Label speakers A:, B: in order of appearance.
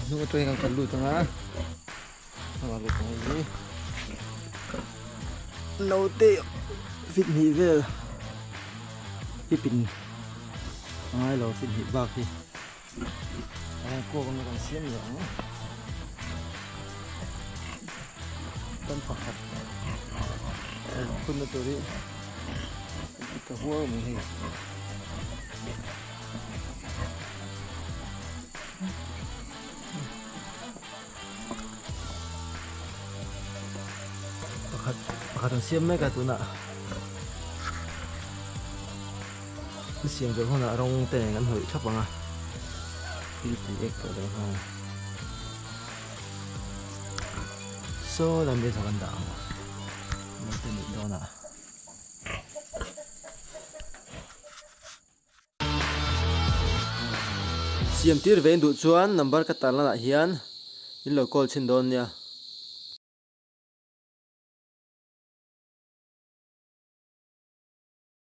A: Hnung atangin kan kal lut ang a. Hmangah lut ang hei hi. Naute fit hnih vel hi pin a ngai lo fit hnih bak hi. Eng kuak awmna kan siam leh ang. Kan pakhat phunna tur hi ka huau mai hei. Pakhat pakhat an siam mek a tunah an siam zawh hunah rawng te nen an hnawih thlap ang a thil tui ek tawh leh nghal saw lai mai zawk an dah ang naute nih dawnah. Siam tir ve in duh chuan number ka tar lanah hian in lo call chhin dawn nia.